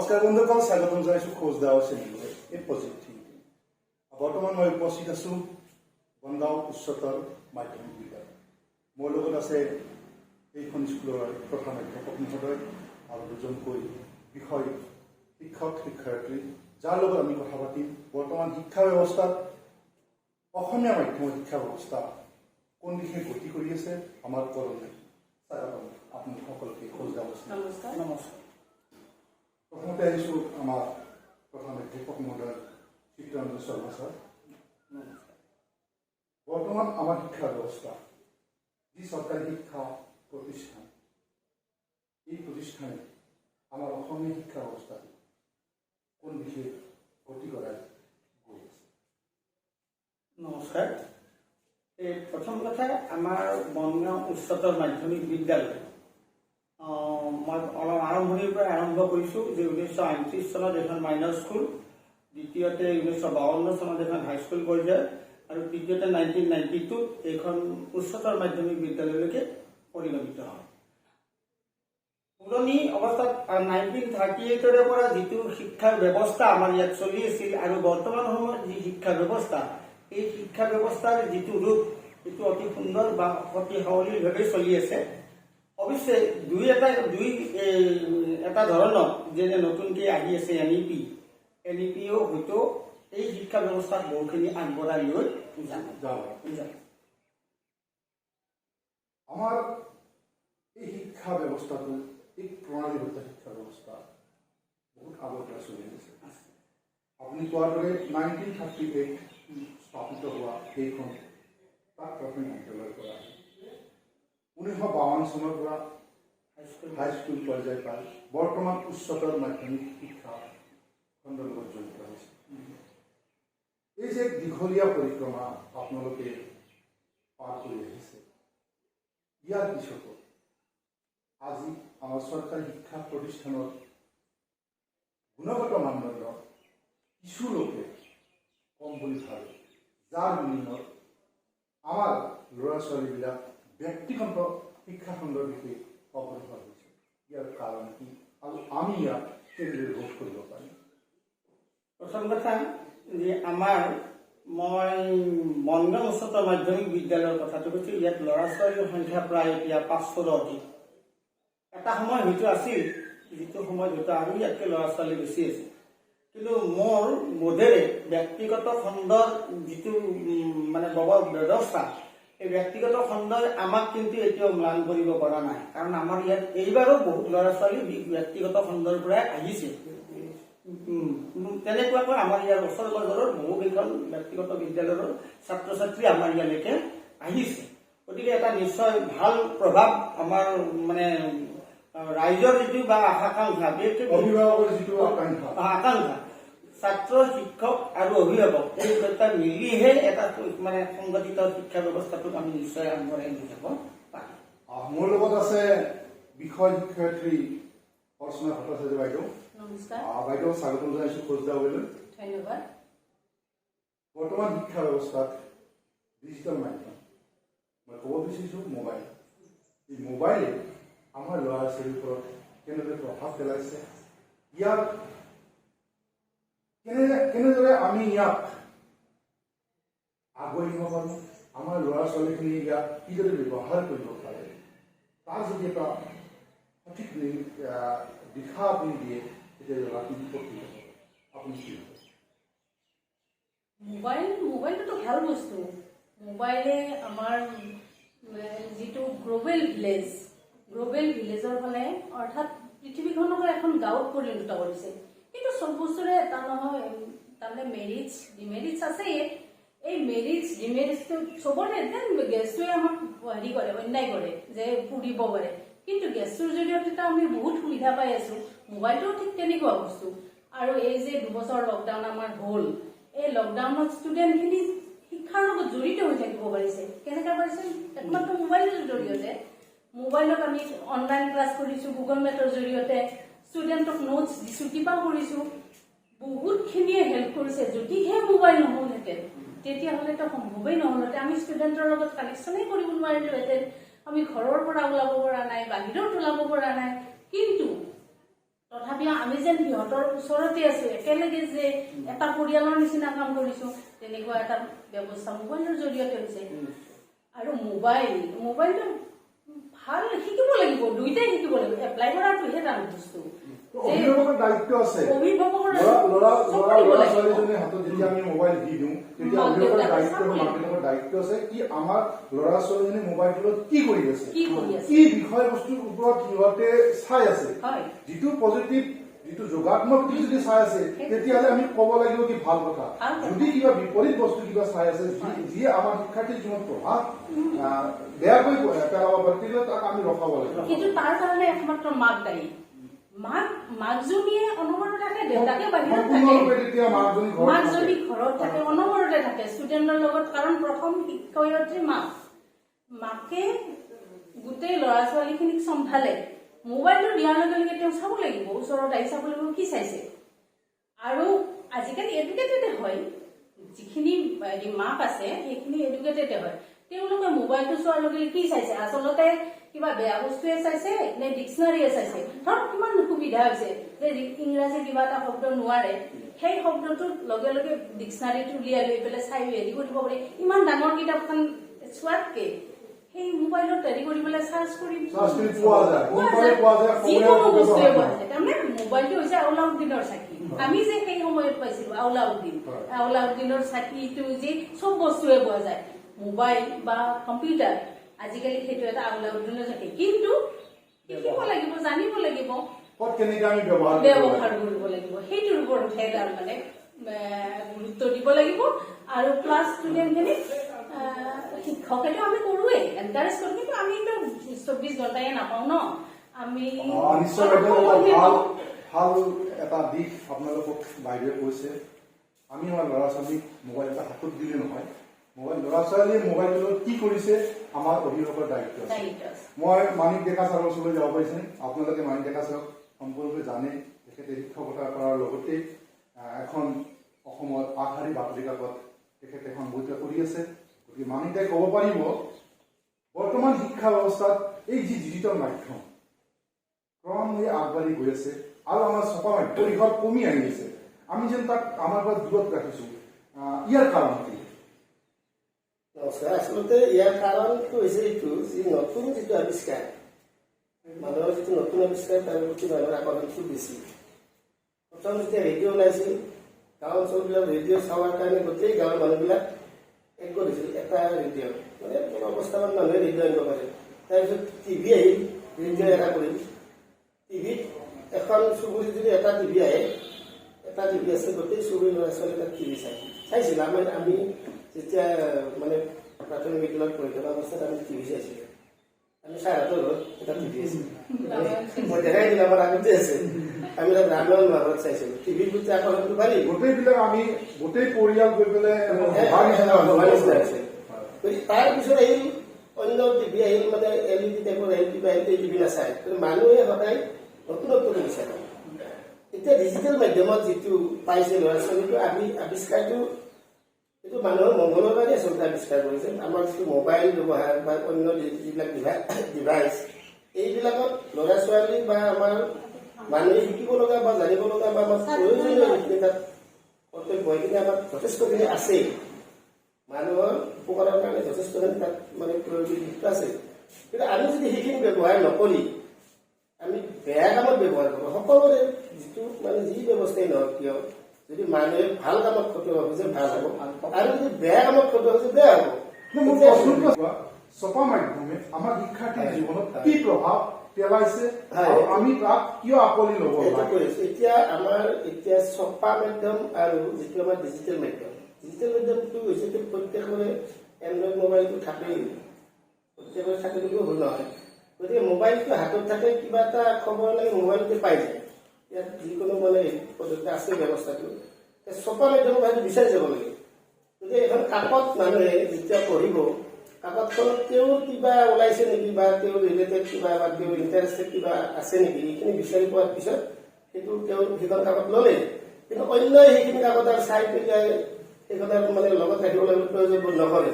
নমস্কাৰ বন্ধুসকল, স্বাগতম জনাইছোঁ খোজ দাও চেনেললৈ, এই পজিটিভ থিংকিং। বৰ্তমান মই উপস্থিত আছোঁ বনগাঁও উচ্চতৰ মাধ্যমিক বিদ্যালয়। মোৰ লগত আছে এইখন স্কুলৰ প্ৰধান অধ্যাপক মহোদয় আৰু দুজনকৈ বিষয় শিক্ষক শিক্ষয়িত্ৰী, যাৰ লগত আমি কথা পাতিম বৰ্তমান শিক্ষা ব্যৱস্থাত অসমীয়া মাধ্যমৰ শিক্ষা ব্যৱস্থা কোন দিশে গতি কৰি আছে, আমাৰ কৰণীয় কি। স্বাগতম আপোনালোক সকলোকে খোজ দাও চেনেল। নমস্কাৰ। নমস্কাৰ। প্ৰথমতে আহিছোঁ আমাৰ প্ৰধান অধ্যাপক মহোদয় চিত্তৰঞ্জন শৰ্মা ছাৰ। নমস্কাৰ। বৰ্তমান আমাৰ শিক্ষা ব্যৱস্থা, যি চৰকাৰী শিক্ষা প্ৰতিষ্ঠান, এই প্ৰতিষ্ঠানে আমাৰ অসমীয়া শিক্ষা ব্যৱস্থাটো কোন দিশে গতি কৰাই গৈ আছে? নমস্কাৰ। এই প্ৰথম কথা, আমাৰ বনগাঁও উচ্চতৰ মাধ্যমিক বিদ্যালয়, মই অলপ আৰম্ভণিৰ পৰা আৰম্ভ কৰিছোঁ যে 1938 চনত এখন মাইনৰ স্কুল, দ্বিতীয়তে 1952 চনত এখন হাইস্কুল পৰ্যায়ৰ আৰু তৃতীয়তে 1992ত এইখন উচ্চতৰ মাধ্যমিক বিদ্যালয়লৈকে পৰিগণিত হয়। পুৰণি অৱস্থাত 1938ৰে পৰা যিটো শিক্ষাৰ ব্যৱস্থা আমাৰ ইয়াত চলি আছিল আৰু বৰ্তমান সময়ত যি শিক্ষা ব্যৱস্থা, এই শিক্ষা ব্যৱস্থাৰ যিটো ৰূপ, সেইটো অতি সুন্দৰ বা অতি সাৱলীলভাৱে চলি আছে। অৱশ্যে দুই এটা ধৰণৰ যেনে নতুনকৈ আহি আছে এনইপি, এনইপিও হয়তো এই শিক্ষা ব্যৱস্থাক বহুখিনি আগবঢ়াই লৈ যাব। যাব। যাব। আমাৰ এই শিক্ষা ব্যৱস্থাটো, এই প্ৰণালীবদ্ধ শিক্ষা ব্যৱস্থা বহুত আগৰ পৰা চলি আহিছে। আপুনি কোৱাৰ দৰে 1938 স্থাপিত হোৱা সেইখন প্ৰাক প্ৰাথমিক বিদ্যালয়ৰ পৰা 1952 চনৰ পৰা হাইস্কুল হাইস্কুল পৰ্যায় পাই বৰ্তমান উচ্চতৰ মাধ্যমিক শিক্ষা খণ্ডৰ লগত জড়িত হৈছে। এই যে দীঘলীয়া পৰিক্ৰমা আপোনালোকে পাৰ কৰি আহিছে, ইয়াৰ পিছতো আজি আমাৰ চৰকাৰী শিক্ষা প্ৰতিষ্ঠানৰ গুণগত মানদণ্ড কিছু লোকে কম বুলি ভাবে, যাৰ বিনিময়ত আমাৰ ল'ৰা ছোৱালীবিলাক ব্যক্তিগত শিক্ষাখণ্ডৰ দিশে অগ্ৰসৰ হৈছে। ইয়াৰ কাৰণ কি আৰু আমি ইয়াক কেনেদৰে ৰোধ কৰিব পাৰিম? প্ৰথম কথা যে আমাৰ, মই বনগাঁও উচ্চতৰ মাধ্যমিক বিদ্যালয়ৰ কথাটো কৈছোঁ, ইয়াত ল'ৰা ছোৱালীৰ সংখ্যা প্ৰায় এতিয়া 500ৰো অধিক। এটা সময় হয়তো আছিল যিটো সময়ত হয়তো আৰু ইয়াতকৈ ল'ৰা ছোৱালী বেছি আছিল। কিন্তু মোৰ বোধেৰে ব্যক্তিগত খণ্ডৰ যিটো মানে ব্যৱস্থা, এই ব্যক্তিগত খণ্ডই আমাক কিন্তু এতিয়াও ম্লান কৰিব পৰা নাই। কাৰণ আমাৰ ইয়াত এইবাৰো বহুত ল'ৰা ছোৱালী ব্যক্তিগত খণ্ডৰ পৰাই আহিছে। তেনেকুৱাকৈ আমাৰ ইয়াৰ ওচৰ পাজৰৰ বহুকেইখন ব্যক্তিগত বিদ্যালয়ৰ ছাত্ৰ ছাত্ৰী আমাৰ ইয়ালৈকে আহিছে। গতিকে এটা নিশ্চয় ভাল প্ৰভাৱ আমাৰ মানে ৰাইজৰ যিটো বা আকাংক্ষা, বিশেষকৈ অভিভাৱকৰ যিটো আকাংক্ষা। আকাংক্ষা, ছাত্ৰ, শিক্ষক আৰু অভিভাৱক এই দুটা মিলিহে এটা মানে সংগঠিত শিক্ষা ব্যৱস্থাটোক আমি নিশ্চয় আগবঢ়াই লৈ যাব পাৰিম। মোৰ লগত আছে বিষয় শিক্ষয়িত্ৰী অৰ্চনা ভট্টাচাৰ্য বাইদেউ। নমস্কাৰ। বাইদেউ, স্বাগতম জনাইছোঁ খোজ দাবলৈ। ধন্যবাদ। বৰ্তমান শিক্ষা ব্যৱস্থাত ডিজিটেল মাধ্যম, মই ক'ব বিচাৰিছোঁ মোবাইল, এই মোবাইলে আমাৰ ল'ৰা ছোৱালীৰ ওপৰত কেনেদৰে প্ৰভাৱ পেলাইছে, ইয়াক কেনেদৰে আমি ইয়াক আগুৱাই নিব পাৰোঁ, আমাৰ ল'ৰা ছোৱালীখিনি ইয়াক কিদৰে ব্যৱহাৰ কৰিব পাৰে, তাৰ যদি এটা সঠিক দিশা আপুনি দিয়ে, তেতিয়া ল'ৰাখিনি উপকৃত হ'ব। আপুনি কি ভাবে? মোবাইলটোতো ভাল বস্তু। মোবাইলে আমাৰ যিটো গ্ল'বেল ভিলেজ, গ্ল'বেল ভিলেজৰ ফালে, অৰ্থাৎ পৃথিৱীখনকো এখন গাঁৱত পৰিণত কৰিছে। কিন্তু চব বস্তুৰে এটা নহয়, তাৰমানে মেৰিটছ ডিমেৰিটছ আছেই। এই মেৰিটছ ডিমেৰিটছটো চবৰে, যেন গেছটোৱে আমাক হেৰি কৰে, অন্যায় কৰে যে পুৰিব পাৰে, কিন্তু গেছটোৰ জৰিয়তেতো আমি বহুত সুবিধা পাই আছো। মোবাইলটোও ঠিক তেনেকুৱা বস্তু। আৰু এই যে 2 বছৰ লকডাউন আমাৰ হ'ল, এই লকডাউনত ষ্টুডেণ্টখিনি শিক্ষাৰ লগত জড়িত হৈ থাকিব পাৰিছে। কেনেকৈ পাৰিছে? একমাত্ৰ মোবাইলৰ জৰিয়তে। মোবাইলত আমি অনলাইন ক্লাছ কৰিছো, গুগল মেটৰ জৰিয়তে ষ্টুডেণ্টক নোটছ দিছো, কিবা কৰিছো, বহুতখিনিয়ে হেল্প কৰিছে। যদিহে মোবাইল নহ'লহেঁতেন, তেতিয়াহ'লেতো সম্ভৱেই নহ'লহেঁতেন। আমি ষ্টুডেণ্টৰ লগত কানেকশ্যনেই কৰিব নোৱাৰিলোহেঁতেন। আমি ঘৰৰ পৰা ওলাব পৰা নাই, বাহিৰত ওলাব পৰা নাই। কিন্তু তথাপিও আমি যেন সিহঁতৰ ওচৰতে আছো, একেলগে যে এটা পৰিয়ালৰ নিচিনা কাম কৰিছো, তেনেকুৱা এটা ব্যৱস্থা মোবাইলৰ জৰিয়তে হৈছে। আৰু মোবাইলটো ভাল শিকিব লাগিব, দুইটাই শিকিব লাগিব। এপ্লাই কৰাটোহে টান বস্তু। অভিভাৱকৰ দায়িত্ব আছে। অভিভাৱকৰ ল'ৰা ল'ৰা চব ল'ৰা কৰিব ল'ৰা লাগিব। ছোৱালীজনীৰ হাতত যেতিয়া আমি মোবাইল দি দিওঁ, তেতিয়া মাক অভিভাৱকৰ দেউতাকে দায়িত্ব, চাব মাক লাগিব। দেউতাকৰ দায়িত্ব আছে কি আমাৰ ল'ৰা ছোৱালীজনী মোবাইলটোত কি কৰি আছে, কি কৰি আছে, কি বিষয়বস্তুৰ ওপৰত সিহঁতে চাই আছে। যিটো পজিটিভ, যিটো যোগাত্মক দিশ যদি চাই আছে, তেতিয়াহ'লে আমি ক'ব লাগিব কি ভাল কথা। ভাল কথা। যদি কিবা বিপৰীত বস্তু কিবা চাই আছে, যিয়ে আমাৰ শিক্ষাৰ্থীৰ জীৱনত প্ৰভাৱ বেয়াকৈ পেলাব পাৰে, তেতিয়াহ'লে তাক আমি ৰখাব লাগিব। কিন্তু তাৰ কাৰণে একমাত্ৰ মাক দায়ী। মাকজনীয়ে অনবৰতে থাকে, দেউতাকে বাহিৰত থাকে। সম্পূৰ্ণৰূপে তেতিয়া মাকজনী ঘৰত মাকজনী থাকে। ঘৰত থাকে, অনবৰতে থাকে ষ্টুডেণ্টৰ লগত, কাৰণ প্ৰথম শিক্ষয়িত্ৰী মাক। মাকে গোটেই ল'ৰা ছোৱালীখিনিক চম্ভালে। মোবাইলটো দিয়াৰ লগে লগে তেওঁ চাব লাগিব, ওচৰত আহি চাব লাগিব কি চাইছে। আৰু আজিকালি এডুকেটেডে হয়, যিখিনি হেৰি মাক আছে সেইখিনি এডুকেটেডে হয়। তেওঁলোকে মোবাইলটো চোৱাৰ লগে লগে কি চাইছে, আচলতে কিবা বেয়া বস্তুৱে চাইছে নে ডিক্সনাৰীয়ে চাইছে। ধৰক কিমান সুবিধা হৈছে যে ইংৰাজী কিবা এটা শব্দ নোৱাৰে, সেই শব্দটোৰ লগে লগে ডিক্সনাৰীত উলিয়াই লৈ পেলাই চাই হেৰি কৰিব পাৰি। ইমান ডাঙৰ কিতাপখন চোৱাতকে সেই মোবাইলত হেৰি কৰি পেলাই চাৰ্চ কৰি চাৰ্চ কৰি পোৱা যায়। পোৱা সোনকালে যায়। পোৱা যায়, যিকোনো সময়ৰ বস্তুৱে ব্যৱহাৰ পোৱা যায়। তাৰমানে মোবাইলটো হৈছে আউলাউদ্দিনৰ চাকি। আমি যে সেই সময়ত পাইছিলো আউলাউদ্দিন, আউলাউদ্দিনৰ চাকিটো যে চব বস্তুৱে পোৱা যায়, মোবাইল বা কম্পিউটাৰ আজিকালি সেইটো এটা আউলাউদ্দিনৰ চাকি। কিন্তু শিকিব লাগিব, জানিব লাগিব ক'ত কেনেকে আমি ব্যৱহাৰ কৰিব ব্যৱহাৰ লাগে। কৰিব লাগিব, সেইটোৰ ওপৰতহে তাৰমানে গুৰুত্ব দিব লাগিব। আৰু প্লাছ ষ্টুডেণ্টখিনিক শিক্ষকেতো আমি কৰোৱেই, এনকাৰেজ কৰোঁ, কিন্তু আমিতো 24 ঘণ্টাই নাপাওঁ ন আমি। নিশ্চয় বাইদেউ, অলপ এটা সময় ভাল পাওঁ। ভাল এটা দিশ আপোনালোকক বাইদেৱে কৈছে। আমি আমাৰ ল'ৰা ছোৱালীক মোবাইল এটা হাতত দিলে নহয়, মোবাইল ল'ৰা ছোৱালীয়ে মোবাইলটোৰ লগত কি কৰিছে আমাৰ অভিভাৱকৰ দায়িত্ব আছে। দায়িত্ব আছে। মই মানিক ডেকা ছাৰৰ ওচৰলৈ যাব পাৰিছেনে? আপোনালোকে মানিক ডেকা ছাৰক সম্পূৰ্ণৰূপে জানে। তেখেতে শিক্ষকতা কৰাৰ লগতে এখন অসমৰ আগশাৰী বাতৰি কাকত তেখেতে সম্বোধিত কৰি আছে। গতিকে মানিক দাই ক'ব পাৰিব, বৰ্তমান শিক্ষা ব্যৱস্থাত এই যি ডিজিটেল মাধ্যম ক্ৰমান্বয়ে আগবাঢ়ি গৈ আছে আৰু আমাৰ ছপা মাধ্যম পৰিসৰ কমি আহি আছে, আমি যেন তাক আমাৰ পৰা দূৰত ৰাখিছো, ইয়াৰ কাৰণ কি? নমস্কাৰ। আচলতে ইয়াৰ কাৰণটো হৈছে এইটো যি নতুন যিটো আৱিষ্কাৰ, মানুহৰ যিটো নতুন আৱিষ্কাৰ তাৰ প্ৰতি মানুহৰ আকৰ্ষণটো বেছি। প্ৰথম যেতিয়া ৰেডিঅ' ওলাইছিল, গাঁও অঞ্চলবিলাক ৰেডিঅ' চাৱাৰ কাৰণে গোটেই গাঁৱৰ মানুহবিলাক একগোট হৈছিল। এটা ৰেডিঅ' মানে কোনো অৱস্থামান মানুহে ৰেডিঅ' আনিব পাৰে। তাৰপিছত টিভি আহিল, ৰেডিঅ' এটা কৰিল। টিভিত এখন চুবুৰীত যদি এটা টিভি আহে, এটা টিভি আছে, গোটেই চুবুৰীৰ ল'ৰা ছোৱালী তাত টিভি চাইছিল। আমি যেতিয়া মানে প্ৰাথমিক বিদ্যালয়ত পঢ়ি থকা অৱস্থাত আমি টিভি চাইছিলোঁ। আমি ছাৰহঁতৰ ঘৰত এটা টিভি আছিল, মই দেখাই দিলোঁ, আমাৰ আগতে আছে। আমি তাত ৰামায়ণ মহাভাৰত চাইছিলোঁ। টিভিৰ প্ৰতি আকৰ্ষণটো বাঢ়ি গোটেইবিলাক আমি গোটেই পৰিয়াল গৈ পেলাই সভাৰ নিচিনা সভাৰ নিচিনা হৈছে। গতিকে তাৰপিছত আহিল অন্য টিভি আহিল, মানে এলইডি টাইপৰ আহিল, কিবা আহিল, এই টিভি নাচায়। কিন্তু মানুহে সদায় নতুনত্বটো বিচাৰে। এতিয়া ডিজিটেল মাধ্যমত যিটো পাইছে ল'ৰা ছোৱালীটো, আমি আৱিষ্কাৰটো এইটো মানুহৰ মংগলৰ কাৰণে আচলতে আৱিষ্কাৰ কৰিছে। আমাৰ যিটো মোবাইল ব্যৱহাৰ বা অন্য যিবিলাক ডিভাইচ, এইবিলাকত ল'ৰা ছোৱালী বা আমাৰ মানুহে শিকিব লগা বা জানিব লগা বা আমাৰ প্ৰয়োজনীয় যিখিনি তাত কৰ্তব্য, সেইখিনি আমাৰ যথেষ্টখিনি আছে। মানুহৰ উপকাৰৰ কাৰণে যথেষ্টখিনি তাত মানে প্ৰয়োজনীয় দিশটো আছে। কিন্তু আমি যদি সেইখিনি ব্যৱহাৰ নকৰি আমি বেয়া কামত ব্যৱহাৰ কৰোঁ, সকলোৰে যিটো মানে যি ব্যৱস্থাই নহওক কিয়, যদি মানুহে ভাল কামত খটুৱাব খোজে ভাল হ'ব, আৰু যদি বেয়া কামত খটুৱাব খোজে বেয়া হ'ব। মোৰ প্ৰশ্নটো আছিল, ছপা মাধ্যমে আমাৰ শিক্ষাৰ্থীৰ জীৱনত কি প্ৰভাৱ পেলাইছে আৰু আমি তাক কিয় আঁকোৱালি ল'ব সেইটো লাগে? কৈ আছো। এতিয়া আমাৰ এতিয়া ছপা মাধ্যম আৰু যিটো আমাৰ ডিজিটেল মাধ্যম, ডিজিটেল মাধ্যমটো হৈছে যে প্ৰত্যেকৰে এণ্ড্ৰইড মোবাইলটো থাকেই, প্ৰত্যেকৰে থাকে বুলিও ভুল নহয়। গতিকে মোবাইলটো হাতত থাকে, কিবা এটা খবৰ লাগে মোবাইলতে পাই যায়। ইয়াত যিকোনো মানে পদ্ধতি আছে ব্যৱস্থাটো। ছপা মাধ্যমত হয়তো বিচাৰি যাব লাগে। গতিকে এখন কাকত মানুহে যেতিয়া পঢ়িব, কাকতখনত তেওঁৰ কিবা ওলাইছে নেকি বা তেওঁৰ ৰিলেটেড কিবা বা তেওঁৰ ইণ্টাৰেষ্টেড কিবা আছে নেকি, এইখিনি বিচাৰি পোৱাৰ পিছত সেইটো তেওঁ সেইখন কাকত ল'লে। কিন্তু অন্য সেইখিনি কাকত আৰু চাই পেলাই সেইখন আৰু মানে লগত ৰাখিব লাগিব প্ৰয়োজন বোধ নকৰে,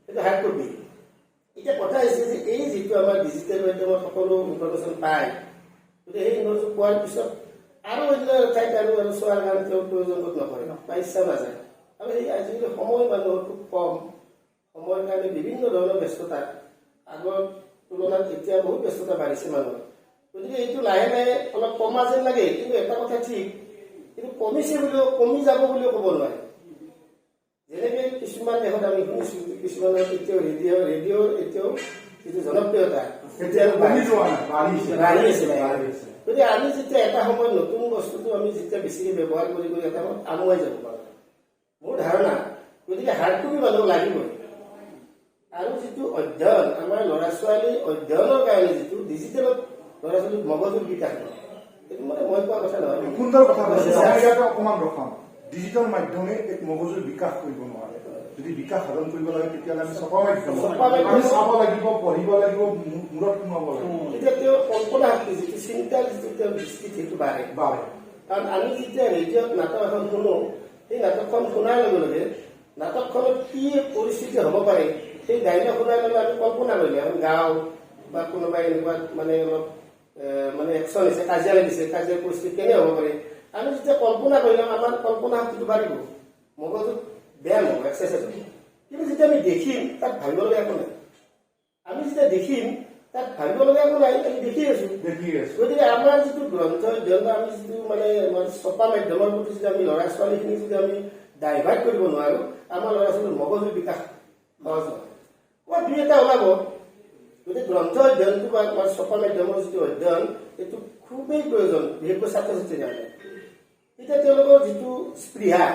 সেইটো হাৰ্ড কপি। এতিয়া কথা হৈছে যে এই যিটো আমাৰ ডিজিটেল মাধ্যমত সকলো ইনফৰমেশ্যন পায়, গতিকে সেই ইনফৰমেশ্যন পোৱাৰ পিছত আৰু অন্য ঠাইত আৰু আৰু চোৱাৰ কাৰণে তেওঁ প্ৰয়োজন বোধ নকৰে বা ইচ্ছা নাযায়। আৰু সেই আজিকালি সময় মানুহৰ খুব কম, সময়ৰ কাৰণে বিভিন্ন ধৰণৰ ব্যস্ততা, আগৰ তুলনাত এতিয়া বহুত ব্যস্ততা বাঢ়িছে মানুহৰ। গতিকে এইটো লাহে লাহে অলপ কমা যেন লাগে, কিন্তু এটা কথা ঠিক, কিন্তু কমিছে বুলিও কমি যাব বুলিও ক'ব নোৱাৰে। যেনেকে কিছুমান দেশত আমি শুনিছো, কিছুমানত এতিয়াও ৰেডিঅ'ৰ এতিয়াও যিটো জনপ্ৰিয়তা এতিয়া কমি যোৱা নাই, বাঢ়িছে। বাঢ়ি আছে। বাঢ়ি আছে। গতিকে আমি যেতিয়া এটা সময়ত নতুন বস্তুটো আমি যেতিয়া বেছিকে ব্যৱহাৰ কৰি কৰি এটা সময়ত আমুৱাই যাব পাৰোঁ, মোৰ ধাৰণা। গতিকে হাৰ্ড কপি মানুহ লাগিবই। আৰু যিটো অধ্যয়ন, আমাৰ ল'ৰা ছোৱালী অধ্যয়নৰ কাৰণে যিটো ডিজিটেলত ল'ৰা ছোৱালীৰ মগজুৰ বিকাশ নহয়, এইটো মানে মই কোৱা কথা নহয়। সুন্দৰ কথা কৈছে। মই ইয়াতে অকণমান ৰখাম। ডিজিটেল মাধ্যমে এক মগজুৰ বিকাশ কৰিব নোৱাৰে। যদি বিকাশ সাধন কৰিব লাগে, তেতিয়াহ'লে আমি ছপা মাধ্যম ছপা মাধ্যম আমি চাব লাগিব, পঢ়িব লাগিব, মূৰত সোমাব লাগিব। তেতিয়া তেওঁৰ কল্পনা শক্তি, যিটো চিন্তাৰ যিটো তেওঁৰ দৃষ্টি, সেইটো বাঢ়ে। বাঢ়ে। কাৰণ আমি যেতিয়া ৰেডিঅ'ত নাটক এখন শুনো, সেই নাটকখন শুনাৰ লগে লগে নাটকখনত কি পৰিস্থিতি হ'ব পাৰে, সেই ডাইলগ শুনাৰ লগে আমি কল্পনা কৰিলে এখন গাঁও বা কোনোবাই এনেকুৱা মানে অলপ মানে একশ্যন হৈছে, কাজিয়া লাগিছে, কাজিয়াৰ পৰিস্থিতি কেনে হ'ব পাৰে, আমি যেতিয়া কল্পনা কৰিলাম, আমাৰ কল্পনা শক্তিটো বাঢ়িব, মগজুত ব্যায়াম হ'ব, এক্সাৰচাইজ হ'ব। কিন্তু যেতিয়া আমি দেখিম, তাত ভাবিবলগীয়া একো নাই। আমি যেতিয়া দেখিম, তাত ভাবিবলগীয়া একো নাই, আমি দেখি আছো। দেখি আছো। গতিকে আমাৰ যিটো গ্ৰন্থ অধ্যয়ন বা আমি যিটো মানে আমাৰ ছপা মাধ্যমৰ প্ৰতি যদি আমি ল'ৰা ছোৱালীখিনি যদি আমি ডাইভাৰ্ট কৰিব নোৱাৰো, আমাৰ ল'ৰা ছোৱালীৰ মগজুৰ বিকাশ সহজ নহয়। ক'ৰবাত দুই এটা ওলাব। গতিকে গ্ৰন্থ অধ্যয়নটো বা আমাৰ ছপা মাধ্যমৰ যিটো অধ্যয়ন, এইটো খুবেই প্ৰয়োজন, বিশেষকৈ ছাত্ৰ ছাত্ৰীৰ কাৰণে। তেতিয়া তেওঁলোকৰ যিটো স্পৃহা,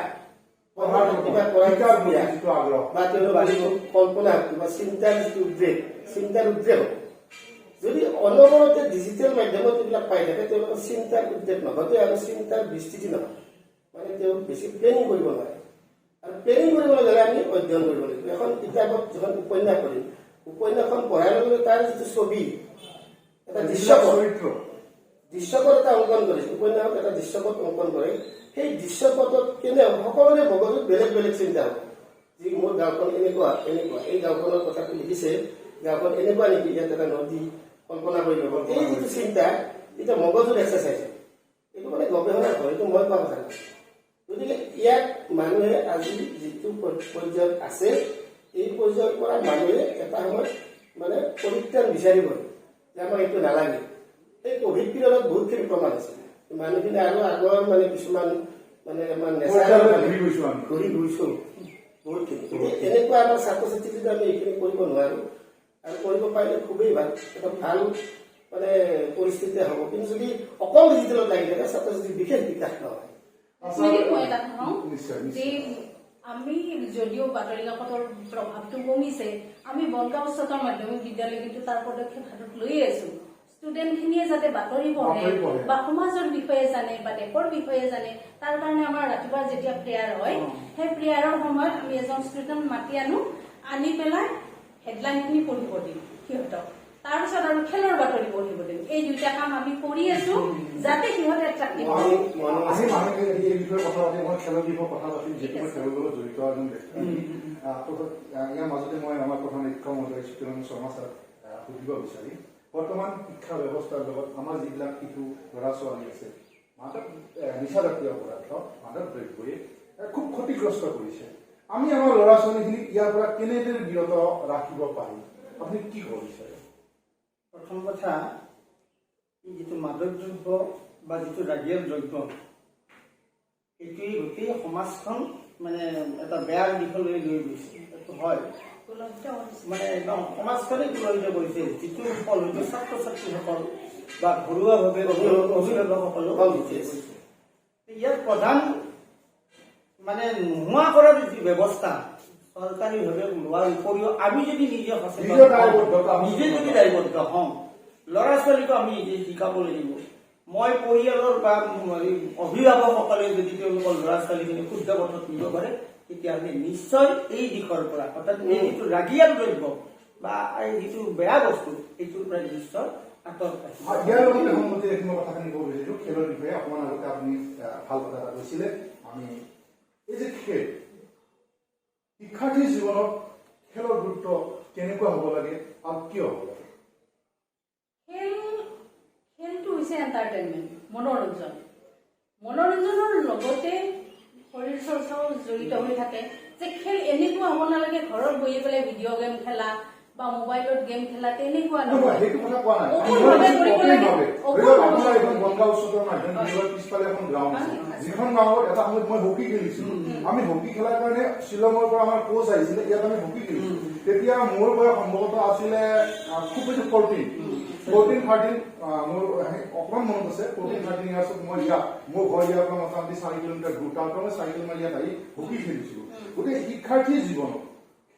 পঢ়াৰ কিবা কৰাৰ শিকাৰ প্ৰতি স্পৃহা যিটো আগ্ৰহ বা তেওঁলোকৰ যিটো কল্পনা শক্তি বা চিন্তাৰ যিটো উদ্ৰেক, চিন্তাৰ উদ্ৰেক হ'ব। যদি অনবৰতে ডিজিটেল মাধ্যমত এইবিলাক পাই থাকে, তেওঁলোকৰ চিন্তাৰ উদ্ৰেক নঘটে আৰু চিন্তাৰ বিস্তৃতি নহয়, মানে তেওঁ বেছি প্লেনিং কৰিব নোৱাৰে। আৰু প্লেনিং কৰিবলৈ গ'লে আমি অধ্যয়ন কৰিব লাগিব। এখন কিতাপত যিখন উপন্যাস পঢ়িম, উপন্যাসখন পঢ়াৰ লগে লগে তাৰ যিটো ছবি, এটা দৃশ্যপট, চৰিত্ৰ, দৃশ্যপট এটা অংকন কৰিছে, উপন্যাসত এটা দৃশ্যপট অংকন কৰে, সেই দৃশ্যপটত কেনে সকলোৰে মগজুত বেলেগ বেলেগ চিন্তা হ'ব, যি মোৰ গাঁওখন এনেকুৱা এনেকুৱা, এই গাঁওখনৰ কথাটো লিখিছে, গাঁওখন এনেকুৱা নেকি, ইয়াত এটা নদী কল্পনা কৰি ল'ব। এই যিটো চিন্তা, তেতিয়া মগজুৰ এক্সাৰচাইজ হয়। এইটো মানে গৱেষণা হয়, এইটো মই কোৱা কথা নহয়। গতিকে ইয়াত মানুহে আজি যিটো পৰ্যায়ত আছে, এই পৰ্যায়ৰ পৰা মানুহে এটা সময়ত মানে পৰিত্ৰাণ বিচাৰিবই যে আমাক এইটো নালাগে। এই কভিড পিৰিয়ডত বহুতখিনি প্ৰমাণ আছে, মানুহখিনি আৰু আগৰ মানে কিছুমান মানে আমাৰ পৰ্যায়লৈ নেচাৰেল ঘূৰি গৈছো আমি। ঘূৰি গৈছো বহুতখিনি। গতিকে এনেকুৱা আমাৰ ছাত্ৰ ছাত্ৰী যদি আমি এইখিনি কৰিব নোৱাৰো, আৰু কৰিব পাৰিলে খুবেই ভাল, এটা ভাল মানে পৰিস্থিতি হ'ব। কিন্তু যদি অকল ডিজিটেলত লাগি থাকে, ছাত্ৰ ছাত্ৰীৰ বিশেষ বিকাশ নহয়। মিনিট মই এটা কথা কওঁ নিশ্চয়, যে নিশ্চয়। আমি যদিও বাতৰি কাকতৰ প্ৰভাৱটো কমিছে, আমি বনগাঁও উচ্চতৰ মাধ্যমিক বিদ্যালয় কিন্তু তাৰ পদক্ষেপ হাতত লৈয়ে আছো। ষ্টুডেণ্টখিনিয়ে যাতে বাতৰি পঢ়ে বাতৰি পঢ়ে। বা সমাজৰ বিষয়ে জানে বা দেশৰ বিষয়ে জানে, তাৰ কাৰণে আমাৰ ৰাতিপুৱা যেতিয়া প্ৰেয়াৰ হয়, সেই প্ৰেয়াৰৰ সময়ত আমি এজন ষ্টুডেণ্ট মাতি আনো, আনি পেলাই হেডলাইনখিনি পঢ়িব দিওঁ সিহঁতক, তাৰপিছত আৰু খেলৰ বাতৰি পঢ়িব দিওঁ। এই দুইটা কাম আমি কৰি আছো যাতে সিহঁতে এট্ৰাক্টিভ হয়। আহিম, আমি এই বিষয়ে কথা পাতিম, মই খেলৰ বিষয়ে কথা পাতিম, যিহেতু মই খেলৰ লগত জড়িত এজন ব্যক্তি। ইয়াৰ মাজতে মই আমাৰ প্ৰধান শিক্ষক মহোদয় চিত্তৰঞ্জন শৰ্মা ছাৰক সুধিব বিচাৰিম, বৰ্তমান শিক্ষা ব্যৱস্থাৰ লগত আমাৰ যিবিলাক শিশু ল'ৰা ছোৱালী আছে, মাদক নিচাজাতীয় পদাৰ্থ, মাদক দ্ৰব্যই খুব ক্ষতিগ্ৰস্ত কৰিছে। আমি আমাৰ ল'ৰা ছোৱালীখিনিক ইয়াৰ পৰা কেনেদৰে বিৰত ৰাখিব পাৰিম, আপুনি কি ক'ব বিচাৰে? প্ৰথম কথা, এই যিটো মাদক দ্ৰব্য বা যিটো ৰাগিয়াল দ্ৰব্য, এইটোৱে গোটেই সমাজখন মানে এটা বেয়া দিশলৈ লৈ গৈছে। এইটো হয়। উপলব্ধ হৈছে। মানে একদম সমাজখনেই কুলহিত কৰিছে, যিটো ফল হয়তো ছাত্ৰ ছাত্ৰীসকল বা ঘৰুৱাভাৱে অভিভাৱকসকলেও কৰিছে। ইয়াৰ প্ৰধান মানে নোহোৱা কৰাৰ যি ব্যৱস্থা চৰকাৰীভাৱে লোৱাৰ উপৰিও আমি যদি নিজে সচেতন নিজৰ হওঁ, দায়বদ্ধতা আমি নিজে যদি দায়বদ্ধ হওঁ, ল'ৰা ছোৱালীকো আমি নিজে শিকাব লাগিব। মই পৰিয়ালৰ বা অভিভাৱকসকলে যদি তেওঁলোকৰ ল'ৰা ছোৱালীখিনি শুদ্ধ পথত নিব পাৰে, তেতিয়াহ'লে নিশ্চয় এই দিশৰ পৰা, অৰ্থাৎ এই যিটো ৰাগিয়াল দ্ৰব্য বা এই যিটো বেয়া বস্তু, এইটোৰ পৰা নিশ্চয় আঁতৰ ৰাখিব। আৰু ইয়াৰ লগতে সংগতি ৰাখি মই কথাখিনি ক'ব বিচাৰিছো খেলৰ বিষয়ে। অকণমান আগতে আপুনি ভাল কথা এটা কৈছিলে। আমি এই যে খেল, শিক্ষাৰ্থীৰ জীৱনত খেলৰ গুৰুত্ব কেনেকুৱা হ'ব লাগে আৰু কিয় হ'ব লাগে? খেলটো হৈছে হৈছে এণ্টাৰটেইনমেণ্ট, মনোৰঞ্জন। মনোৰঞ্জনৰ লগতে শৰীৰ চৰ্চাও জড়িত হৈ থাকে। যে খেল এনেকুৱা হ'ব নালাগে ঘৰত বহি পেলাই ভিডিঅ' গেম খেলা বা মোবাইলত গেম খেলা, তেনেকুৱা নহয়, নহয়। সেইটো কথা কোৱা নাই। অপনভাৱে কৰিব লাগে। অপনভাৱে। ধৰি লওক আপোনাৰ এখন বনগাঁও উচ্চতৰ মাধ্যমিক বিদ্যালয়ৰ পিছফালে এখন গ্ৰাউণ্ড আছে, যিখন গ্ৰাউণ্ডত এটা সময়ত মই হকী খেলিছিলো। আমি হকী খেলাৰ কাৰণে শ্বিলঙৰ পৰা আমাৰ কোচ আহিছিলে, ইয়াত আমি হকী খেলিছিলো। তেতিয়া মোৰ বয়স সম্ভৱতঃ আছিলে খুব বেছি 14, 13, মোৰ অকণমান মনত আছে, 14, 13 ইয়াৰ্ছত মই ইয়াত, মোৰ ঘৰ ইয়াৰ পৰা মোটামুটি 4 কিলোমিটাৰ দূৰ, তাৰ পৰা মই 4 কিলোমিটাৰ ইয়াত আহি হকী খেলিছিলো। গতিকে শিক্ষাৰ্থীৰ জীৱনত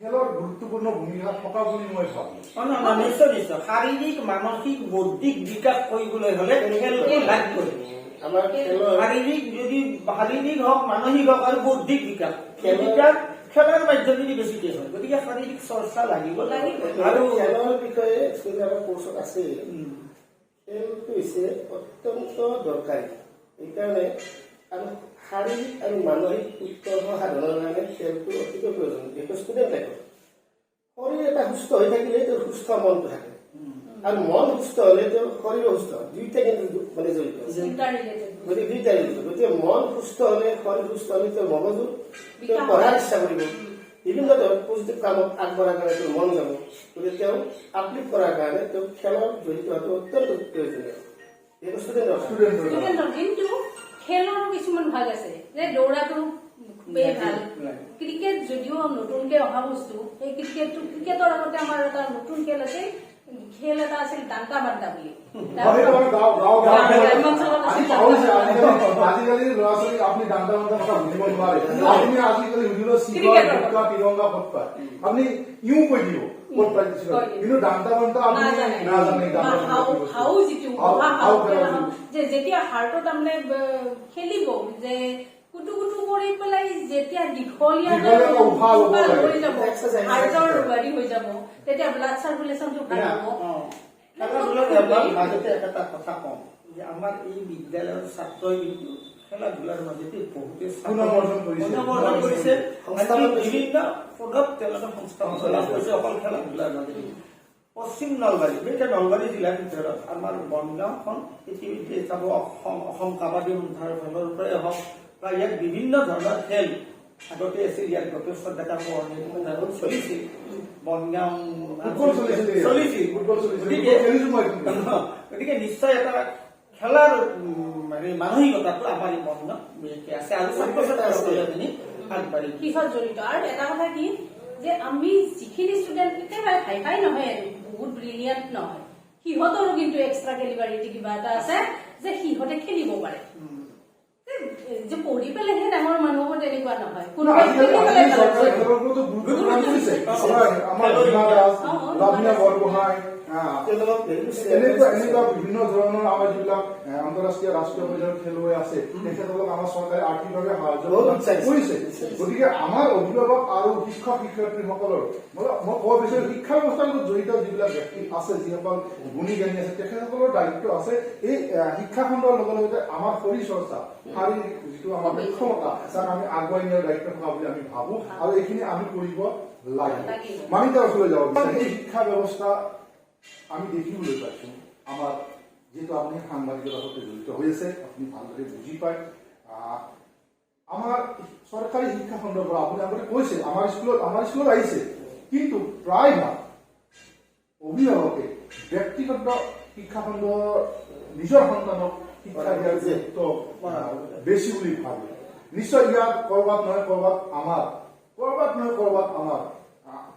খেলৰ গুৰুত্বপূৰ্ণ ভূমিকা থকা বুলি মই ভাবো। অ, নহয়, নহয়, নিশ্চয় নিশ্চয়। শাৰীৰিক, মানসিক, বৌদ্ধিক বিকাশ কৰিবলৈ হলে খেলটো লাগিবই। আমাৰ খেলৰ যদি শাৰীৰিক হওক, মানসিক হওক আৰু বৌদ্ধিক বিকাশ, বিকাশ খেলাৰ মাধ্যমেদি বেছিকে হয়। গতিকে শাৰীৰিক চৰ্চা লাগিব। লাগিব। আৰু খেলৰ বিষয়ে একচুৱেলি আমাৰ কোৰ্চত আছে। খেলটো হৈছে অত্যন্ত দৰকাৰী এইকাৰণে আৰু শাৰীৰিক আৰু মানসিক উৎকৰ্ষ সাধনৰ কাৰণে খেলটো অতিকৈ প্ৰয়োজন, বিশেষকৈ ষ্টুডেণ্ট লাইফত। শৰীৰ এটা সুস্থ হৈ থাকিলে তেওঁৰ সুস্থ মনটো থাকে আৰু মন সুস্থ হলে তেওঁৰ শৰীৰো সুস্থ হয়। দুইটা কিন্তু মানে জড়িত। Inter related. গতিকে দুইটা জড়িত। গতিকে মন সুস্থ হলে, শৰীৰ সুস্থ হলে তেওঁৰ মগজু তেওঁ বিকাশ। পঢ়াৰ ইচ্ছা কৰিব, বিভিন্ন ধৰণৰ পজিটিভ কামত আগবঢ়াৰ কাৰণে তেওঁৰ মন যাব। গতিকে তেওঁ আপলিফ্ট কৰাৰ কাৰণে তেওঁ খেলত জড়িত হোৱাটো অত্যন্ত প্ৰয়োজনীয়, এইটো ষ্টুডেণ্টৰ কাৰণে। ষ্টুডেণ্টৰ। ষ্টুডেণ্টৰ। কিন্তু খেলৰো কিছুমান ভাগ আছে যে দৌৰাটো খুবেই ভাল। ক্ৰিকেট যদিও নতুনকে অহা বস্তু, সেই ক্ৰিকেটটো, ক্ৰিকেটৰ আগতে আমাৰ এটা নতুন খেল আছিল, খেল এটা আছিল ডাংকা বান্তা বুলি। হয়, সেইটো আমাৰ গাঁও গাঁও গাঁও গ্ৰাম্যাঞ্চলত আজি আছিল। পাহৰিছে। আজিকালি ল'ৰা ছোৱালীক আপুনি ডাণ্ডা বান্তা কথা সুধিব নোৱাৰে। আপুনি আজিকালি সুধিলেও শিখৰ ক্ৰিকেটৰ গুটকা তিৰংগা ক'ত পায়, আপুনি ইও কৈ দিব ক'ত পায় শিখৰ। কৈ দিব। কিন্তু ডাণ্ডা বান্তা আপুনি নাজানে। নাজানে বা ডাণ্ডা বান্তা হাও কি বস্তু। হাও যিটো হাও হাও খেলা খেলা যিটো। যে যেতিয়া হাৰ্টত তাৰমানে খেলিব যে কুটু কুটু কৰি পেলাই যেতিয়া দীঘলীয়া দীঘলীয়া এটা উশাহ ল'ব লাগে। লৈ যাব, Exercise। হাৰ্টৰ হেৰি হৈ যাব, তেতিয়া ব্লাড চাৰ্কুলেশ্যনটো ভাল হ'ব। খেলা ধূলাৰ এবাৰ মাজতে এটা কথা কওঁ যে আমাৰ এই বিদ্যালয়ৰ ছাত্ৰই কিন্তু খেলা ধূলাৰ মাজতে বহুতে সুনাম অৰ্জন কৰিছে। সুনাম অৰ্জন কৰিছে। সংস্থাপন আনকি বিভিন্ন পদত তেওঁলোকে সংস্থাপন লাভ কৰিছে অকল খেলা ধূলাৰ মাজেদি। পশ্চিম নলবাৰী, বিশেষকৈ নলবাৰী জিলাৰ ভিতৰত আমাৰ বনগাঁওখন ইতিমধ্যে চাব, অসম অসম কাবাডী সন্থাৰ ফালৰ পৰাই হওক বা ইয়াত বিভিন্ন ধৰণৰ খেল আগতে আছিল। ইয়াত গতেশ্বৰ ডেকা সোঁৱৰণী চলিছিল, বনগাঁও ফুটবল চলিছিল ইয়াত। চলিছিল। ফুটবল চলিছিল। গতিকে ফুটবল খেলিছো মই কিন্তু। গতিকে নিশ্চয় এটা খেলাৰ মানে মানসিকতাটো আমাৰ এই বনগাঁও বিশেষকে আছে আৰু ছাত্ৰ ছাত্ৰীসকলে এজনী আগবাঢ়ি গৈছে। সিহঁত জড়িত। আৰু এটা কথা কি যে আমি যিখিনি ষ্টুডেণ্ট একেবাৰে হাই ফাই নহয় আৰু বহুত ব্ৰিলিয়াণ্ট নহয়, সিহঁতৰো কিন্তু এক্সট্ৰা কেলিবাৰিটি কিবা এটা আছে যে সিহঁতে খেলিব পাৰে। যে পঢ়ি পেলাইহে ডাঙৰ মানুহ হ'ব তেনেকুৱা নহয়, কোনোবাই আজিকালি খেলি পেলাই আজিকালি চৰকাৰে ভাল। খেলৰ ওপৰতো গুৰুত্ব প্ৰদান কৰিছে। আমাৰ হিমা দাস, লাভলীনা বৰগোহাঁই, তেওঁলোকক হেৰি এনেকুৱা এনেকুৱা বিভিন্ন ধৰণৰ আমাৰ যিবিলাক আন্তঃৰাষ্ট্ৰীয়, ৰাষ্ট্ৰীয় পৰ্যায়ৰ খেলুৱৈ আছে, তেখেতসকলক আমাৰ চৰকাৰে আৰ্থিকভাৱে সাহায্য বহুত প্ৰদান উৎসাহিত। কৰিছে। গতিকে আমাৰ অভিভাৱক আৰু শিক্ষক শিক্ষয়িত্ৰীসকলৰ, মই ক'ব বিচাৰো, শিক্ষা ব্যৱস্থাৰ লগত জড়িত যিবিলাক ব্যক্তি আছে, যিসকল গুণী জ্ঞানী আছে, তেখেতসকলৰ দায়িত্ব আছে এই শিক্ষাখণ্ডৰ লগে লগতে আমাৰ শৰীৰ চৰ্চা, শাৰীৰিক যিটো আমাৰ সক্ষমতা, তাক আমি আগুৱাই নিয়াৰ দায়িত্ব থকা বুলি আমি ভাবো আৰু এইখিনি আমি কৰিব লাগিব। লাগিব। মানিতাৰ ওচৰলৈ যাব বিচাৰো। এই শিক্ষা ব্যৱস্থা আমি দেখিবলৈ পাইছো, আমাৰ যিহেতু আপুনি সাংবাদিকতাৰ সৈতে জড়িত হৈ আছে, আপুনি ভালদৰে বুজি পায়। আমাৰ চৰকাৰী শিক্ষাখণ্ডৰ পৰা আপুনি আগতে কৈছে, আমাৰ স্কুলত আহিছে, কিন্তু প্ৰায়ভাগ অভিভাৱকে ব্যক্তিগত শিক্ষাখণ্ডৰ নিজৰ সন্তানক শিক্ষা দিয়াৰ গুৰুত্ব বেছি বুলি ভাবে। নিশ্চয় ইয়াত কৰবাত নহয় কৰবাত আমাৰ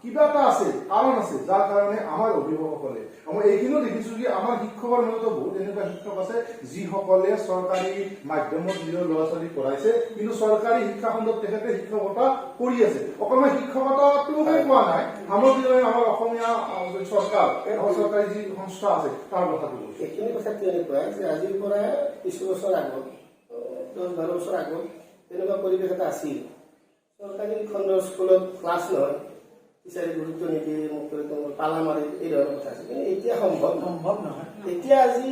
কিবা এটা আছে, কাৰণ আছে, যাৰ কাৰণে আমাৰ অভিভাৱকসকলে, মই এইখিনিও দেখিছো যে আমাৰ শিক্ষকৰ মাজতো বহুত এনেকুৱা শিক্ষক আছে যিসকলে চৰকাৰী মাধ্যমত নিজৰ ল'ৰা ছোৱালী পঢ়াইছে, কিন্তু চৰকাৰী শিক্ষাখণ্ডত তেখেতে শিক্ষকতা কৰি আছে। অকল মই শিক্ষকতাটোকে কোৱা নাই, সামগ্ৰিকভাৱে আমাৰ অসমীয়া চৰকাৰ, আমাৰ চৰকাৰী যি সংস্থা আছে তাৰ কথাটো কৈছো। এইখিনি কথাটো এনেকুৱা যে আজিৰ পৰা কিছু বছৰ আগত, 10-12 বছৰ আগত তেনেকুৱা পৰিৱেশ এটা আছিল। চৰকাৰী খণ্ডৰ স্কুলত ক্লাছ নহয়, টিচাৰে গুৰুত্ব নিদিয়ে, মোক কৰি তোমাক পালা মাৰে, এই ধৰণৰ কথা আছিল। কিন্তু এতিয়া সম্ভৱ নহয়। সম্ভৱ নহয়। এতিয়া আজি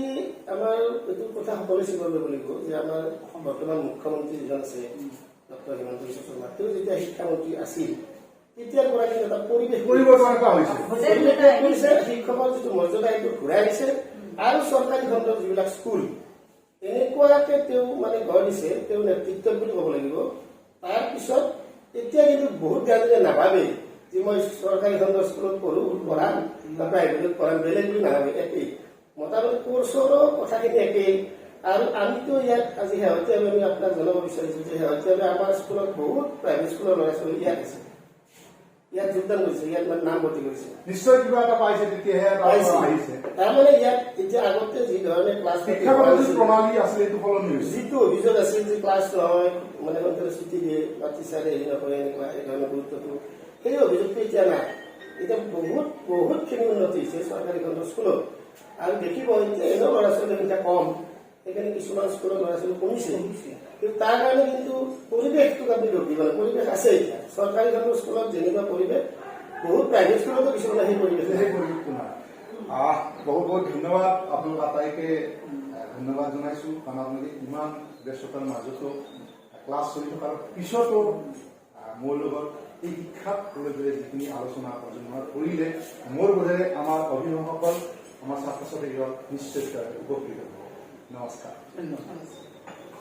আমাৰ এইটো কথা সকলোৱে স্বীকাৰ কৰিব লাগিব যে আমাৰ বৰ্তমান মুখ্যমন্ত্ৰী যিজন আছে, ডক্টৰ হিমন্ত বিশ্ব শৰ্মা, তেওঁ যেতিয়া শিক্ষামন্ত্ৰী আছিল তেতিয়াৰ পৰা কিন্তু এটা পৰিৱেশ পৰিৱৰ্তন এটা হৈছে। পৰিৱেশ কৰিছে। শিক্ষকৰ যিটো মৰ্যাদা সেইটো ঘূৰাই আনিছে। আৰু চৰকাৰী খণ্ডৰ যিবিলাক স্কুল, এনেকুৱাকে তেওঁ মানে গঢ় দিছে, তেওঁ নেতৃত্ব বুলি ক'ব লাগিব। তাৰপিছত এতিয়া কিন্তু বহুত গাৰ্জেনে নাভাবে যে মই চৰকাৰী খণ্ডৰ স্কুলত পঢ়ো, পঢ়াম বা প্ৰাইভেটত পঢ়াম, বেলেগ বুলি নাভাবে। একেই মোটামুটি কোৰ্চৰো কথাখিনি একেই। আৰু আমিতো ইয়াত আজি শেহতীয়াভাৱে আমি আপোনাক জনাব বিচাৰিছো যে শেহতীয়াভাৱে আমাৰ স্কুলত বহুত প্ৰাইভেট স্কুলৰ ল'ৰা ছোৱালী ইয়াত আছে, ইয়াত যোগদান কৰিছে, ইয়াত মানে নাম ভৰ্তি কৰিছে। নিশ্চয় কিবা এটা পাইছে, তেতিয়াহে তাৰ পাইছে। পৰা আহিছে। তাৰমানে ইয়াত এতিয়া আগতে যি ধৰণে ক্লাছ শিক্ষাগত যি প্ৰণালী আছিলে, এইটো সলনি হৈছে। যিটো অভিযোগ আছিল যে ক্লাছ নহয়, মানে সোনকালে ছুটি দিয়ে বা টিচাৰে হেৰি নকৰে, এনেকুৱা এই ধৰণৰ গুৰুত্বটো, সেই অভিযোগটো এতিয়া নাই। এতিয়া বহুত বহুতখিনি উন্নতি হৈছে চৰকাৰী খণ্ডৰ স্কুলত। আৰু দেখিব, এতিয়া এনেও ল'ৰা ছোৱালীৰ সংখ্যা কম, সেইকাৰণে কিছুমান স্কুলত ল'ৰা ছোৱালী কমিছে। কিন্তু তাৰ কাৰণে কিন্তু পৰিৱেশটোক আপুনি দোষ দিব নালাগে। পৰিৱেশ আছে। এতিয়া চৰকাৰী খণ্ডৰ স্কুলত যেনেকুৱা পৰিৱেশ, বহুত প্ৰাইভেট স্কুলতো কিছুমান সেই পৰিৱেশ নাই। সেই পৰিৱেশটো নাই। বহুত বহুত ধন্যবাদ আপোনালোক আটাইকে, ধন্যবাদ জনাইছো, কাৰণ আপোনালোকে ইমান ব্যস্ততাৰ মাজতো, ক্লাছ চলি থকাৰ পিছতো মোৰ লগত এই শিক্ষাক লৈ পেলাই যিখিনি আলোচনা পৰ্যালোচনা কৰিলে, মোৰ বোধেৰে আমাৰ অভিভাৱকসকল, আমাৰ ছাত্ৰ ছাত্ৰীসকল নিশ্চয় উপকৃত হ'ব। নমস্কাৰ। ধন্যবাদ।